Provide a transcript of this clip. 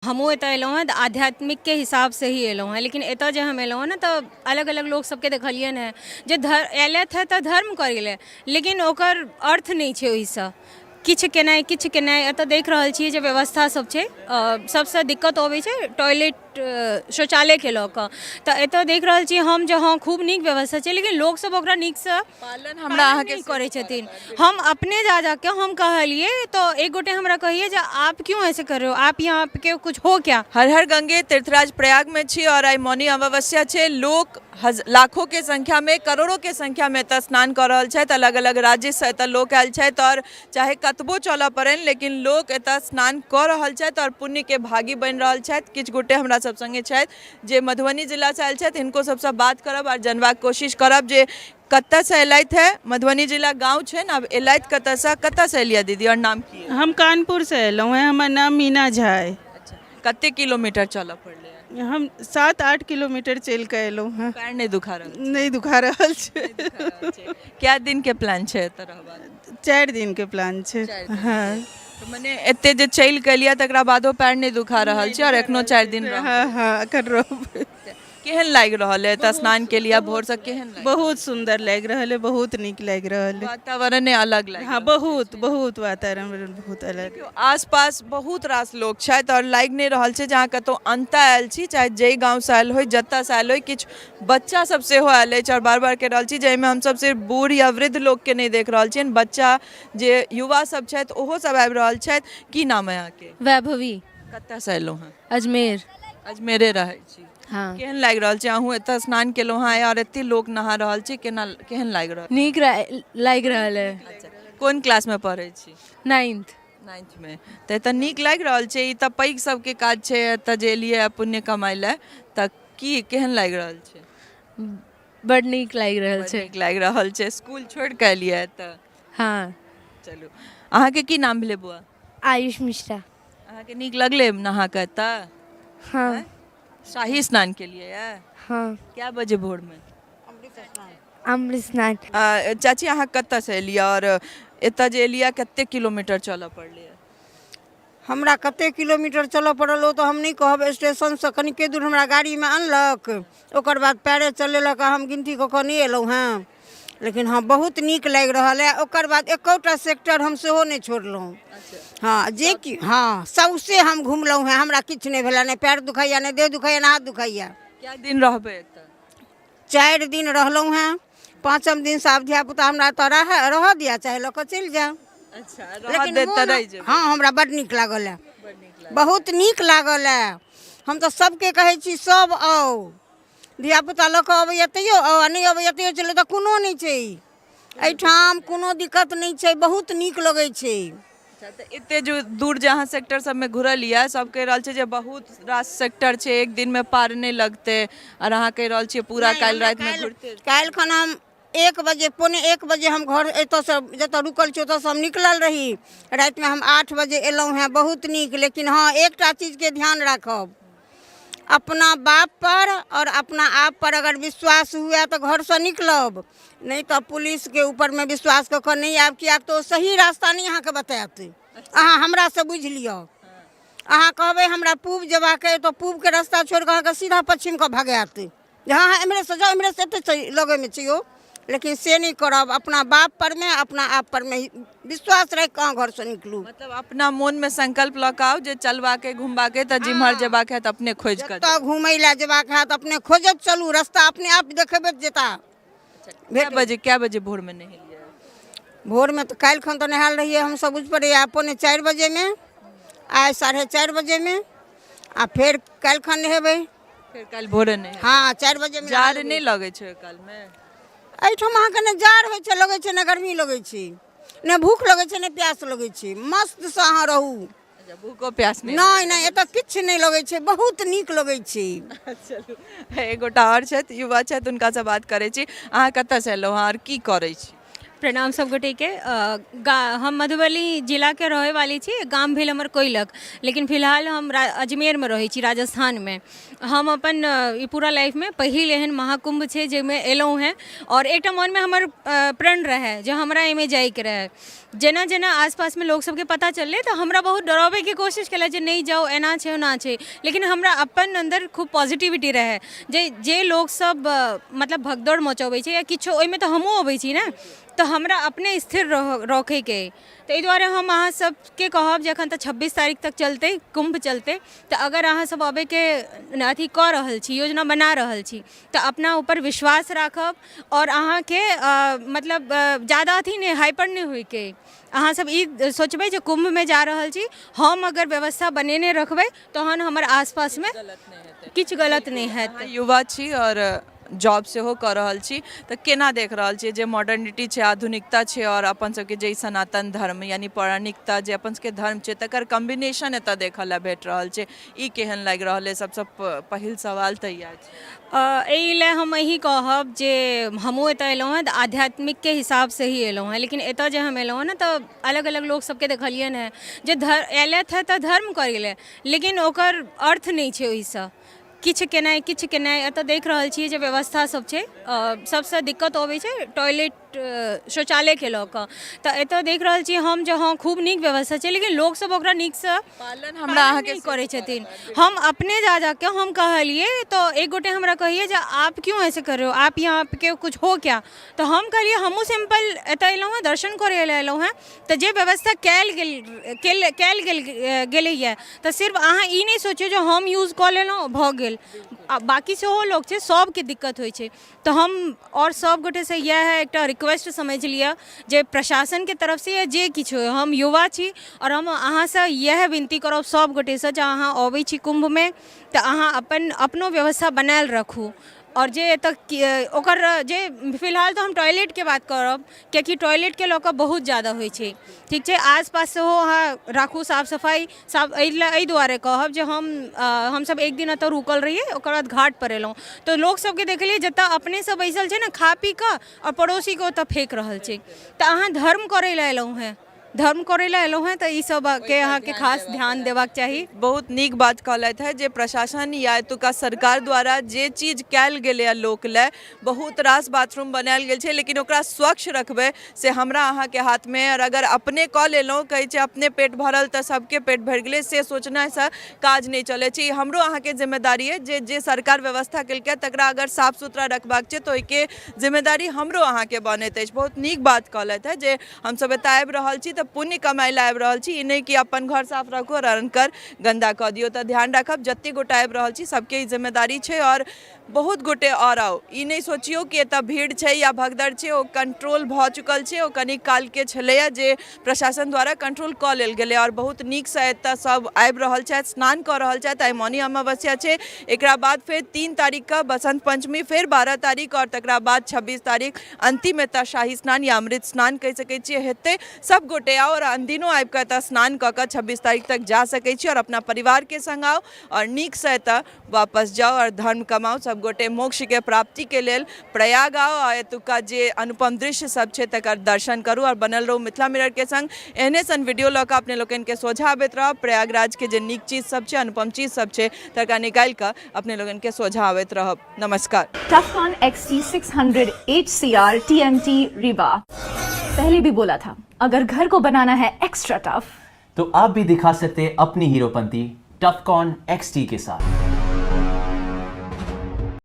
हमहूँ एतऽ एलहुँ हँ तऽ आध्यात्मिकके हिसाबसँ ही एलहुँ हँ, लेकिन एतऽ जे हम एलहुँ हँ ने तऽ अलग अलग लोक सबके देखलियनि हँ जे अयलथि हँ तऽ धर्म करै लए, लेकिन ओकर अर्थ नहि छै। ओहिसँ किछु केनाइ, किछु केनाइ। एतऽ देख रहल छियै जे व्यवस्था सब छै। सबसँ दिक्कत अबै छै टॉयलेट, शौचालयके लऽ कऽ। तऽ एतऽ देख रहल छी हम जे हँ, खूब नीक व्यवस्था छै, लेकिन लोकसब ओकरा नीकसँ पालन हमरा अहाँके नहि करै छथिन। हम अपने जा जाके हम कहलियै तऽ एक गोटे हमरा कहैए जे आप क्यों ऐसे कर रहे हो, आप यहाँ पे कुछ हो क्या। हर हर गंगे। तीर्थराज प्रयाग में छी और आइ मौनी अमावस्या छै। लोक लाखों के संख्या में, करोड़ों के संख्या में एतऽ स्नान कऽ रहल छथि। अलग अलग राज्यसँ एतऽ लोक आयल छथि और चाहे कतबो चलऽ पड़नि, लेकिन लोक एतऽ स्नान कऽ रहल छथि और पुण्यके भागी बनि रहल छथि। किछु गोटे हमरा सब सङ्गे छथि जे मधुबनी जिलासँ आयल छथि। हिनको सबसँ बात करब और जानबाक कोशिश करब जे कतऽसँ एलथि है। मधुबनी जिला गाँव छै ने, आब एलथि कतऽसँ, कतऽसँ एलियै दीदी और नाम की? हम कानपुरसँ एलहुँ हेँ, हमर नाम मीना झा अइ। अच्छा, कते किलोमीटर चलऽ पड़लै? हम 7-8 किलोमीटर चलि कऽ एलहुँ हेँ। पैर नहि दुखा रहल? नहि दुखा रहल छै। कए दिनके प्लान छै एतऽ रहबाक? 4 दिनके प्लान छै। हँ। तऽ मने एते जे चलि कऽ एलियै तकरा बादो पैर नहि दुखा रहल छै और एखनो 4 दिन रहबै? हँ, एखन रहबै। केहन लागि रहल है एतऽ स्नान के लिए भोरसँ? केहन लागि? बहुत सुन्दर लागि रहल है, बहुत नीक लागि रहल है। वातावरणे अलग लागि? हँ, बहुत बहुत वातावरण बहुत अलग। आसपास बहुत रास लोक छथि आओर लागि नहि रहल छै जे अहाँ कतहु अनतऽ आयल छी, चाहे जाहि गाँवसँ आयल होइ, जतऽसँ आयल होइ। किछु बच्चा सब सेहो आयल अछि आओर बार बार कहि रहल छी जे एहिमे हमसब सिर्फ बूढ़ या वृद्ध लोकके नहि देख रहल छियनि, बच्चा जे युवा सब छथि ओहो सब आबि रहल छथि। की नाम अइ अहाँके? वैभवी। कतऽसँ एलहुँ हँ? अजमेर। अजमेरे रहै छी? हँ। केहन लागि रहल छै? अहूँ एतऽ स्नान केलहुँ हँ आओर एते लोक नहा रहल छै, केना केहन लागि रहल? नीक लागि रहल है। अच्छा, कोन क्लासमे पढ़ै छी? नाइन्थ। नाइन्थमे। तऽ एतऽ नीक लागि रहल छै? ई तऽ पैघ सबके काज छै, एतऽ जे एलियै पुण्य कमाइ लए, तऽ की केहन लागि रहल छै? बड नीक लागि रहल छै। नीक लागि रहल छै। स्कूल छोड़ि कऽ एलियै एतऽ? हँ। चलू, अहाँके की नाम भेलै बौआ? आयुष मिश्रा। अहाँके नीक लगलै नहा कऽ एतऽ? हँ। शाही स्नान केलियै? हँ। कए बजे भोरमे? अमृत स्नान। चाची, अहाँ कतऽसँ एलियै आओर एतऽ जे एलियै कते किलोमीटर चलऽ पड़लै? हमरा कते किलोमीटर चलऽ पड़ल ओ तऽ हम नहि कहब। स्टेशनसँ कनिके दूर हमरा गाड़ीमे अनलक, ओकर बाद पैरे चलेलक आ हम गिनती कऽ कऽ नहि एलहुँ हेँ, लेकिन हँ, बहुत नीक लागि रहल अइ। ओकर बाद एकोटा सेक्टर हम सेहो नहि छोड़लहुँ हँ, जे कि हँ, सौँसे हम घुमलहुँ हेँ। हमरा किछु नहि भेल, नहि पएर दुखाइए, नहि देह दुखाइए, नहि हाथ दुखाइए। कए दिन रहबै एतऽ? 4 दिन रहलहुँ हेँ। पाँचम दिनसँ आब धियापुता हमरा एतऽ रहऽ दिअ, चाहे लऽ कऽ चलि जाय। अच्छा, रहऽ देत तऽ रहि जेबै? हँ, हमरा बड्ड नीक लागल हए, बहुत नीक लागल हए। हम तऽ सभके कहै छी, सभ आउ। धियापुता लऽ कऽ अबैए तैयो आउ आ नहि अबैए तैयो चलू, तऽ कोनो नहि छै, एहिठाम कोनो दिक्कत नहि छै, बहुत नीक लगै छै। अच्छा, तऽ एते जो दूर जे अहाँ सेक्टर सबमे घुरल यऽ, सब कहि रहल छै जे बहुत रास सेक्टर छै, एक दिनमे पार नहि लगतै, आओर अहाँ कहि रहल छियै पूरा काल्हि रातिमे घुरिते। काल्हि खन हम 1 बजे, 12:45 बजे हम घर एतऽसँ जतऽ रुकल छी ओतऽसँ हम निकलल रही। रातिमे हम 8 बजे एलहुँ हेँ। बहुत नीक, लेकिन हँ, एकटा चीजके ध्यान राखब, अपना बाप पर आओर अपना आप पर अगर विश्वास हुए तऽ घरसँ निकलब, नहि तऽ पुलिसके ऊपरमे विश्वास कऽ कऽ नहि आयब, किएक तऽ ओ सही रास्ता नहि अहाँके बतायत। अहाँ हमरासँ बुझि लिअ, अहाँ कहबै हमरा पूब जेबाक अइ तऽ पूबके रास्ता छोड़ि कऽ अहाँके सीधा पच्छिमके भगायत जे हँ हँ, एम्हरेसँ जाउ, एम्हरेसँ एतै छै, लगेमे छै यौ। लेकिन से नहि करब। अपना बाप परमे, अपना आप परमे विश्वास राखि कऽ अहाँ घरसँ निकलू। मतलब अपना मोनमे संकल्प लऽ कऽ आउ जे चलबाक अइ, घुमबाक अइ, तऽ जिम्हर जेबाक हैत अपने खोजि कऽ। जतऽ घुमै लए जेबाक हैत अपने खोजैत चलू, रस्ता अपने आप देखेबैत जेता। कए बजे भोरमे नहेलियै? भोरमे तऽ काल्हि खन तऽ नहायल रहियै हमसभ, बुझि पड़ैए 3:45 बजेमे, आइ 4:30 बजेमे, आ फेर काल्हि खन नहेबै। फेर काल्हि भोरे नहि? हँ, 4 बजेमे। जाड़ नहि लगै छै ओहि कालमे? एहिठाम अहाँके ने जाड़ होइ छै लगै छै, ने गर्मी लगै छै, ने भूख लगै छै, ने प्यास लगै छै। मस्तसँ अहाँ रहू। अच्छा, भूखो प्यास नहि? नहि नहि, एतऽ किछु नहि लगै छै, बहुत नीक लगै छै। चलू, एक गोटा आओर छथि, युवा छथि, हुनकासँ बात करै छी। अहाँ कतऽसँ एलहुँ हँ आओर की करै छी? प्रणाम सब गोटेके। हम मधुबनी जिलाके रहैवाली छी। गाम भेल हमर कोइलख, लेकिन फिलहाल हम अजमेरमे रहै छी, राजस्थानमे। हम अपन ई पूरा लाइफमे पहिल एहन महाकुम्भ छै जाहिमे एलहुँ हेँ आओर एकटा मोनमे हमर प्रण रहै जे हमरा एहिमे जाइके रहै। जेना जेना आसपासमे लोक सबके पता चललै तऽ हमरा बहुत डराबैके कोशिश केलक जे नहि जाउ, एना छै, ओना छै, लेकिन हमरा अपन अन्दर खूब पॉजिटिविटी रहै जे जे लोकसब मतलब भगदौड़ मचबै छै या किछो, ओहिमे तऽ हमहूँ अबै छी ने, तऽ हमरा अपने स्थिर रखैके अइ। तऽ एहि दुआरे हम अहाँ सबके कहब जे एखन तऽ 26 तारीख तक चलतै कुम्भ चलतै, तऽ अगर अहाँ सब अबैके अथी कऽ रहल छी, योजना बना रहल छी, तऽ अपना ऊपर विश्वास राखब आओर अहाँके मतलब ज्यादा अथी नहि, हाइपर नहि होइके अइ। अहाँ सब ई सोचबै जे कुम्भमे जा रहल छी हम, अगर व्यवस्था बनेने रखबै तहन हमर आसपासमे किछु गलत नहि हैत। अहाँ युवा छी आओर जॉब सेहो कऽ रहल छी, तऽ केना देख रहल छियै जे मॉडर्निटी छै, आधुनिकता छै आओर अपन सबके जे ई सनातन धर्म यानि पौराणिकता जे अपन सबके धर्म छै, तकर कॉम्बिनेशन एतऽ देखऽ लए भेट रहल छै, ई केहन लागि रहल अइ? सबसँ पहिल सवाल तऽ इएह छै। एहि लए हम एही कहब जे हमहूँ एतऽ एलहुँ हेँ तऽ आध्यात्मिकके हिसाबसँ ही एलहुँ हेँ, लेकिन एतऽ जे हम एलहुँ हेँ ने तऽ अलग अलग लोक सबके देखलियनि हेँ जे अयलथि हेँ तऽ धर्म करै लए, लेकिन ओकर अर्थ नहि छै ओहिसँ किछु केनाइ किछु केनाइ। एतऽ देख रहल छियै जे व्यवस्था सब छै, सबसँ दिक्कत अबै छै टॉयलेट, शौचालयके लऽ कऽ। तऽ एतऽ देख रहल छी हम जे हँ, खूब नीक व्यवस्था छै, लेकिन लोकसब ओकरा नीकसँ पालन हमरा अहाँके नहि करै छथिन। हम अपने जा जाके हम कहलियै तऽ एक गोटे हमरा कहैए जे आप क्यों ऐसे कर रहे हो, आप यहाँ के कुछ हो क्या? तऽ हम कहलियै हमहूँ सिम्पल एतऽ एलहुँ हेँ, दर्शन करै लए एलहुँ हेँ, तऽ जे व्यवस्था कयल गेल कयल गेल गेलैए तऽ सिर्फ अहाँ ई नहि सोचियौ जे हम यूज कऽ लेलहुँ, भऽ गेल। आ बाँकी सेहो लोक छै, सभके दिक्कत होइ छै। तऽ हम आओर सभ गोटेसँ इएह एकटा रिक्वेस्ट समझि लिअ जे प्रशासनके तरफसँ या जे किछु होइ, हम युवा छी आओर हम अहाँसँ इएह विनती करब सभ गोटेसँ जे अहाँ अबै छी कुम्भमे तऽ अहाँ अपन अपनो व्यवस्था बनायल रखू आओर जे एतऽ ओकर जे फिलहाल तऽ हम टॉयलेटके बात करब, कियाकि टॉयलेटके लऽ कऽ बहुत ज्यादा होइ छै। ठीक छै, आसपास सेहो अहाँ राखू साफ सफाइ साफ। एहि लए एहि दुआरे कहब जे हम हमसब एक दिन एतऽ रुकल रहियै, ओकर बाद घाटपर एलहुँ तऽ लोक सबके देखलियै जतऽ अपनेसँ बैसल छै ने खा पी कऽ आओर पड़ोसीके ओतऽ फेक रहल छै। तऽ अहाँ धर्म करै लए एलहुँ हेँ, धर्म करै लए एलहुँ हेँ, तऽ ई सबके अहाँके खास ध्यान देबाक चाही। बहुत नीक बात कहलथि हेँ जे प्रशासन या एतुका सरकार द्वारा जे चीज कयल गेलैए लोक लए, बहुत रास बाथरूम बनायल गेल छै, लेकिन ओकरा स्वच्छ रखबै से हमरा अहाँके हाथमे। आओर अगर अपने कऽ लेलहुँ, कहै छै अपने पेट भरल तऽ सबके पेट भरि गेलै, से सोचनाइसँ काज नहि चलै छै। ई हमरो अहाँके जिम्मेदारी अइ जे जे सरकार व्यवस्था केलकै तकरा अगर साफ सुथरा रखबाक छै तऽ ओहिके जिम्मेदारी हमरो अहाँके बनैत अछि। बहुत नीक बात कहलथि हेँ जे हमसब एतऽ आबि रहल छी तऽ पुण्य कमाइ लए आबि रहल छी, ई नहि कि अपन घर साफ राखू आओर अनकर गन्दा कऽ दियौ। तऽ ध्यान राखब, जतेक गोटा आबि रहल छी सबके ई जिम्मेदारी छै आओर बहुत गोटे आओर आउ। ई नहि सोचियौ कि एतऽ भीड़ छै या भगदड़ छै, ओ कंट्रोल भऽ चुकल छै। ओ कनी कालके छलैए जे प्रशासन द्वारा कंट्रोल कऽ लेल गेलै आओर बहुत नीकसँ एतऽ सब आबि रहल छथि, स्नान कऽ रहल छथि। आइ मौनी अमावस्या छै, एकरा बाद फेर 3 तारीखके बसन्त पञ्चमी, फेर 12 तारीख आओर तकरा बाद 26 तारीख अन्तिम एतऽ शाही स्नान या अमृत स्नान कहि सकै छियै हेतै। सब गोटे आउ आओर अनदिनो आबि कऽ एतऽ स्नान कऽ कऽ 26 तारीख तक जा सकै छी आओर अपना परिवारके सङ्ग आउ आओर नीकसँ एतऽ वापस जाउ आओर धर्म कमाउ। सब गोटे मोक्षके प्राप्तिके लेल प्रयाग आउ आ एतुका जे अनुपम दृश्य सब छै तकर दर्शन करू आओर बनल रहू मिथिला मिररके सङ्ग। एहने सन वीडियो लऽ कऽ अपने लोकनिके सोझाँ अबैत रहब। प्रयागराजके जे नीक चीज सब छै, अनुपम चीज सब छै, तकरा निकालि कऽ अपने लोकनिके सोझाँ अबैत रहब। नमस्कार। Tufcon XT600 HCR TMT Rewa। पहले भी बोला था, अगर घर को बनाना है एक्स्ट्रा टफ तो आप भी दिखा सकते हैं अपनी हीरोपंती टफकॉन XT के साथ।